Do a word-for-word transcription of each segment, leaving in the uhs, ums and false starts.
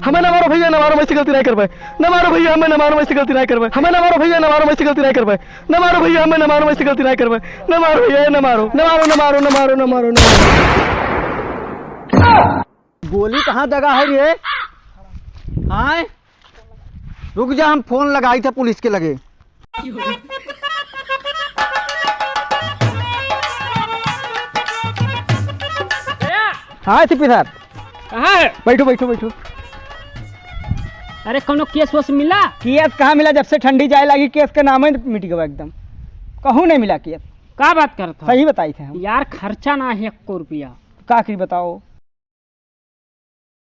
हमें ना मारो भैया, ना मारो, मैं इससे गलती नहीं कर पाए। ना मारो भैया, हमें ना मारो, मैं इससे गलती नहीं कर पाए। हमें ना मारो भैया, ना मारो, मैं इससे गलती नहीं कर पाए। ना मारो भैया, हमें ना मारो, मैं इससे गलती नहीं कर पाए। ना मारो भैया, ना मारो, ना मारो, ना मारो, ना मारो, ना मारो, ना मारो। गोली कहाँ दगा है रे? आय? रुक जा, हम फोन लगाई थे पुलिस के लगे। हाँ, एसपी साहब। कहाँ है? बैठो, बैठो, बैठो। अरे, कौनो केस वेस मिला? केस कहाँ मिला? जब से ठंडी जाए लगी, केस के नाम ही मिट गवा एकदम। कहूँ नहीं मिला केस। का बात करत हो? सही बताई थे हम। यार, खर्चा ना है एको रुपया। का की बताओ?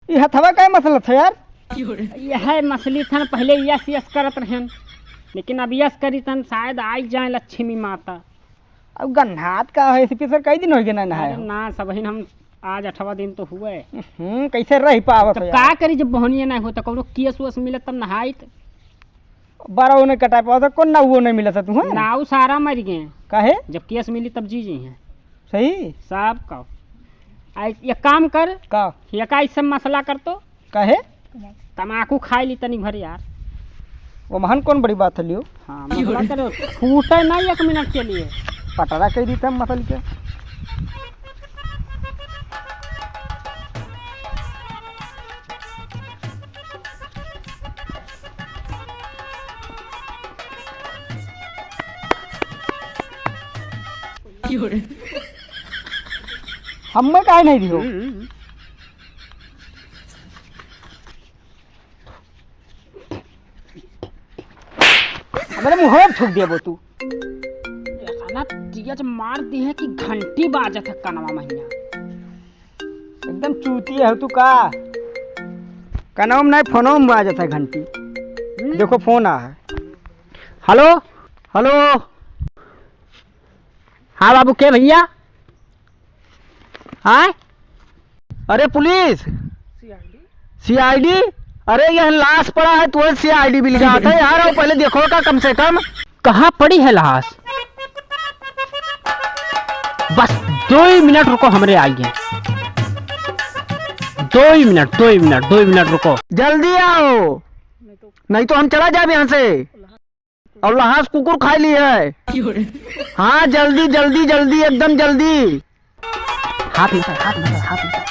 ई हथवा का मसला था यार? यह मसली थन, पहले यस यस करत रहन, लेकिन अब यस करी तन शायद आई जाए लक्ष्मी माता। अब गन्हात का है, एसपी सर, कई दिन हो गए ना नहाए अरे हो? ना, सबहिन हम आज अठवा दिन तो हुए। हम्म, कैसे रह पावत तब हो का यार? करी जब बहनिया ना होता, कौनो केस वेस मिलत तब नहाइत। बारह वो नहीं कटा पावत, कौन ना वो नहीं मिलत तू, हैं? ना, वो सारा मर गए। काहे? जब केस मिली तब जी जी हैं। सही? सब का। आ, एक काम कर। का? ये का इससे मसला कर तो। काहे? तमाकू खाई ली तनी भर यार। वो महन कौन बड़ी बात है लियो? हाँ, मसला करो, छूटे ना एक मिनट के लिए। पटरा कह दी था मसल के। हमें काहे नहीं दियो? हम्म। मेरे मुंह में थूक दिया वो तू। इतना तेज मार दी है कि घंटी बाजत है कनवा महिया। एकदम चूतिया हो तू का? कनवा में नहीं, फोनवा में बाजत है घंटी। हम्म। देखो फोन आ है। हेलो, हेलो। हाँ बाबू, के भैया? हाँ? अरे पुलिस, सीआईडी? अरे यह लाश पड़ा है, तुहे सीआईडी मिल जाता है यार, और पहले देखो का कम से कम। कहाँ पड़ी है लाश? बस दो ही मिनट रुको, हमरे आइए। दो ही मिनट, दो ही मिनट, दो ही मिनट रुको। जल्दी आओ, नहीं तो हम चला जाए यहाँ से। और लहास कुकुर खाई ली है। हाँ, जल्दी, जल्दी, जल्दी, एकदम जल्दी। हाथ में कर, हाथ में कर, हाथ में कर।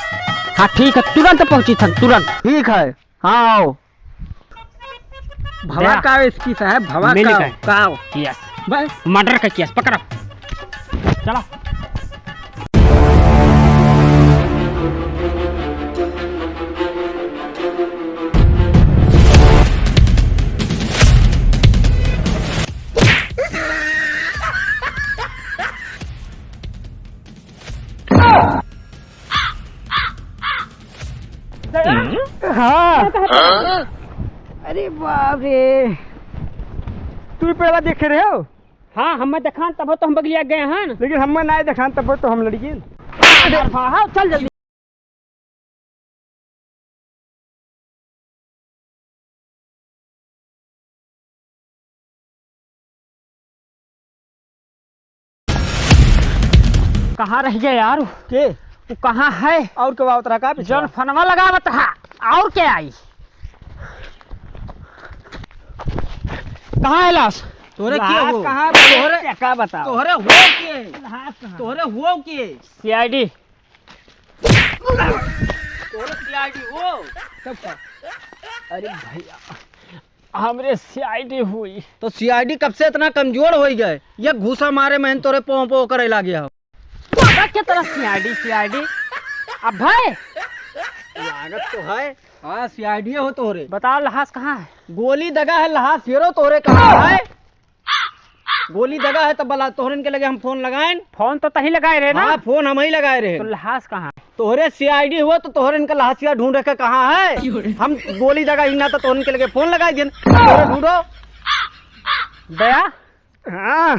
हाँ, ठीक है, तुरंत पहुँची थन, तुरंत। ठीक है, हाँ, आओ। भवा भैया, का एसपी साहब, भवा मिल का, गए। का? यस। बस। मर्डर का केस पकड़ा। चला। हाँ। अरे बाप रे, तू ही पहला देखे रहे हो? हाँ, हमें देखान तब तो हम बगलिया गए हैं। लेकिन हमें ना देखान तब तो हम लड़ी गए। हाँ, चल जल्दी। कहाँ रह गया यार? के? वो कहाँ है? और के आवत रहा का पीछे? जौन फोनवा लगावत रहा, और के आई? कहाँ है लाश? तोहरे के लाश हो? कहाँ है? तोहरे, का बताओ? तोहरे हो के? लाश कहाँ? तोहरे हो के? सीआईडी। तोहरे सीआईडी हो? तब का? अरे भैया, हमरे सीआईडी हुई। तो सीआईडी कब से इतना कमजोर होइ गए? ये घूसा मारे में तोरे पों पों करे लागे हो। बाबा के तरह सीआईडी, सीआईडी। अब भाई। लागत तो है। हाँ, सीआईडी हो तोहरे। बताओ, लहास कहाँ है? गोली दगा है, लहास हेरो तोहरे कहाँ है? गोली दगा है, तब बला तोहरन के लगे हम फोन लगाएन। फोन तो तही लगाए रहे ना? हाँ, फोन हम ही लगाए रहे। तो लहास कहाँ है? तोहरे सीआईडी हुआ तो तोहरन का लहासिया ढूंढ के कहाँ है? हम गोली दगा ही ना तो तोहरन के लगे फोन लगाए देन। तोहरे ढूंढो। दया? हाँ।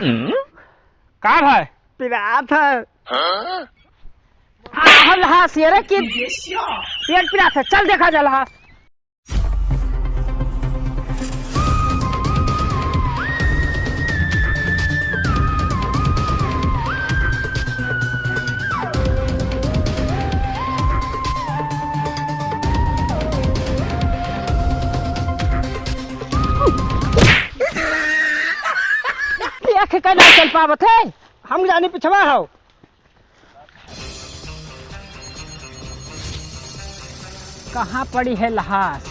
का भाई? पिरात है। हाँ, हम लहास ये रे कि पेट पिरात है। चल देखा जा लहास। ना चल पावत है। हम जानी पिछवा हो। कहाँ पड़ी है लहास?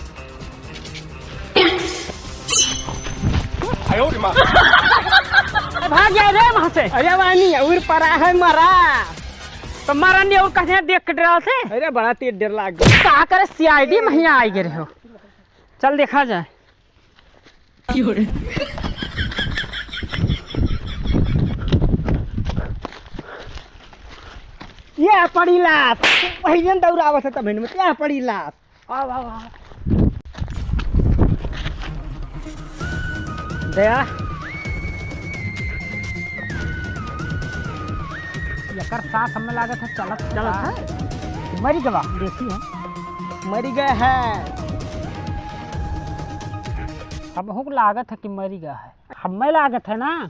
भाग जाए रे वहाँ से। अरे वानी, और परा है मरा। तो मरा नहीं और कहीं देख के डरा से? अरे बड़ा तेज डर लाग गया। का करे, सीआईडी में हियाँ आई गए हो। चल देखा जाए। ये पड़ी लात। पहियन दौड़ावत है तब हिन में, ये पड़ी लात। आव, आव, आव। दया। एकर सास हमें लागत है चलत चलत का? है? मरी गवा। देखी है। मरी गए है। हमहू को लागत है कि मरी गया है। हमें लागत है ना,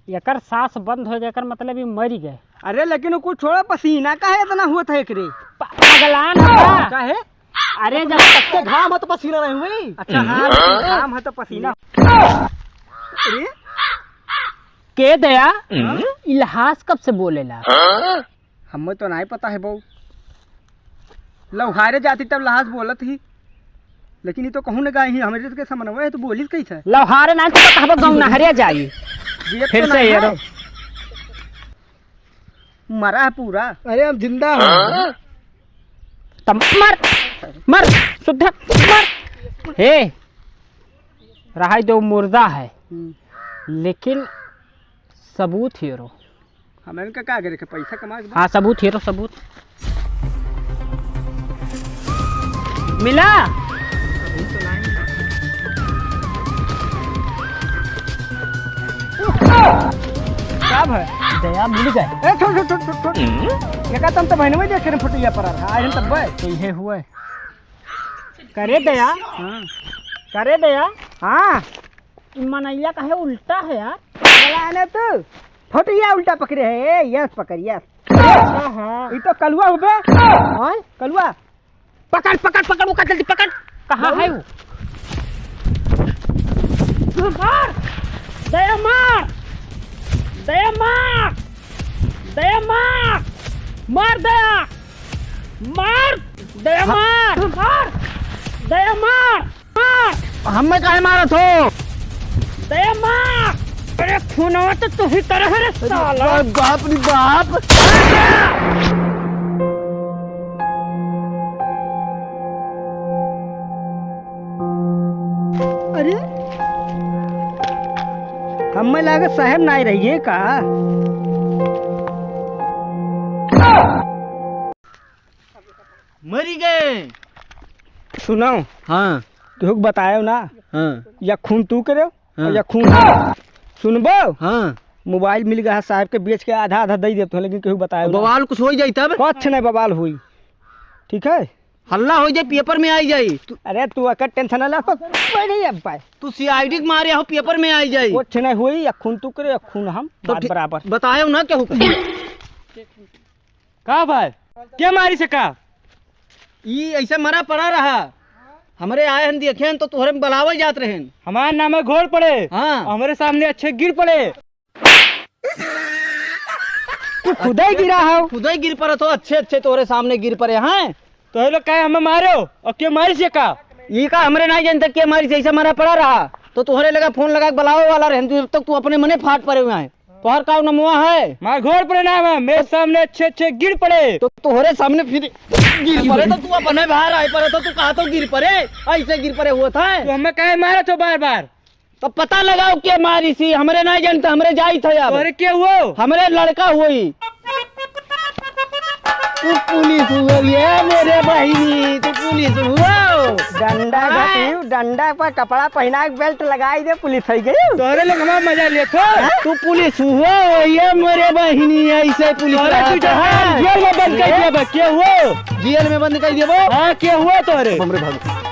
एकर सास बंद हो गए, एकर मतलब ये मरी गए। अरे लेकिन वो कुछ छोड़ा, पसीना काहे इतना हुआ था एकरे? प-, पगलान है। काहे? अरे जब तक के घाम हो तो पसीना नहीं हुई। अच्छा, हाँ, लेकिन घाम है तो पसीना। अरे? के दया? हाँ? ई लहास कब से बोलेला? हमें तो नहीं पता है बहू। लौहारे जाती तब लहास बोलत ही, लेकिन ये तो कहूँ न गाई ही, हमरे के समनवे है तो बोलिस कैसे? लौहारे नहीं तो कहबो गाँव नहरिया जाई। ये फिर तो से नहीं ये है। रो। मरा है पूरा। अरे, हम जिंदा हैं। तब मर, मर, सुद्धा, मर। हे, रहाई दो, मुर्दा है। हम्म। लेकिन सबूत हेरो। हम इनका का करे के, पैसा कमा के हाँ, सबूत हेरो, सबूत। मिला? का भाई? दया मिल गए। ए, छोड़, छोड़, छोड़, छोड़, छोड़। हम्म? ये का तुम तो बहनवे देखे रहे फोटो ये पर आ रहा, आज हम तब तो ये हुए। करे दया। हाँ। करे दया। हाँ। ई मनैया काहे उल्टा है यार? पगला है ना तू? फोटो ये उल्टा पकड़े है, ए, यस पकड़, यस। हाँ, हाँ। ई तो कलुआ हो बे। हाँ? कलुआ। पकड़, पकड़, पकड़, ओका जल्दी पकड़। कहाँ है वो? मार! दया मार! दया मार! दया मार! मार दया! मार! दया मार! मार! दया मार! मार! हमें काहे मारत हो? दया मार! अरे खूनवा तो तू ही तरह रे साला। बाप रे बाप। अरे, हमें लागे साहेब ना रहिए का? मरी गए। सुनाओ। हाँ। तुहक बतायो ना। हाँ। या खून तू करे, हाँ। या खून हम। सुनबो? हाँ। मोबाइल मिल गया है साहब के, बेच के आधा आधा दे देते हैं, लेकिन केहू बतायो ना। बवाल कुछ हो जाई तब? कुछ नहीं बवाल हुई, ठीक है? हल्ला हो जाए, पेपर में आई जाई। तू अरे तू अकर टेंशन ना ले, तो कोई नहीं अब पाए। तू सीआईडी के मारे हो, पेपर में आई जाई। कुछ नहीं हुई, या खून तू करे, या खून हम, तो बात ठीक, बराबर। बतायो ना केहू के। का भाई? के मारी से का? ई ऐसे मरा पड़ा रहा। हमरे आए हन देखे हन तो तोहरे में बलावे जात रहेन। हमार नाम है घोड़ पड़े। हाँ। हमरे सामने अच्छे गिर पड़े। तू खुदे गिरा हो। खुदे गिर पड़त हो, अच्छे अच्छे तोहरे सामने गिर पड़े हैं। तो ये लोग काहे हमें मारे हो? और के मारी से का? ई का हमरे नहीं जानते के मारी से, ऐसे मरा पड़ा रहा। तो तोहरे लगा फोन लगा के बलावे वाला रहेन, तू जब तक तू अपने मने फाट पड़े हुए हैं। तोहर का नमुआ है? मार घोड़ पड़े नाम है, मेरे सामने अच्छे अच्छे गिर पड़े। तो तोहरे सामने फिर गिर पड़े तो तू अपने बाहर आए पड़े तो तू कहा तो गिर पड़े, ऐसे गिर पड़े हुआ था। तो हमें काहे मारत हो बार बार? तो पता लगाओ के मारी सी, हमरे नहीं जानते, हमरे जाई थे अब। तोहरे के हुओ? हमरे लड़का हुई। तू पुलिस हुआ ये मेरे बहिनी, तू पुलिस हुआ। डंडा हाँ। घसीट, डंडा पर कपड़ा पहना के बेल्ट लगाई दे, पुलिस हो गई। तोहरे लोग हमार मजा लेत हो। हाँ? तू पुलिस हुआ ये मेरे बहिनी, ऐसे पुलिस तोहरे रहता तू जहाँ है। जेल में बंद कर ये? दिया बा, के हुओ? जेल में बंद कर दिया बा? हाँ, के हुओ तोहरे? हमरे भाग।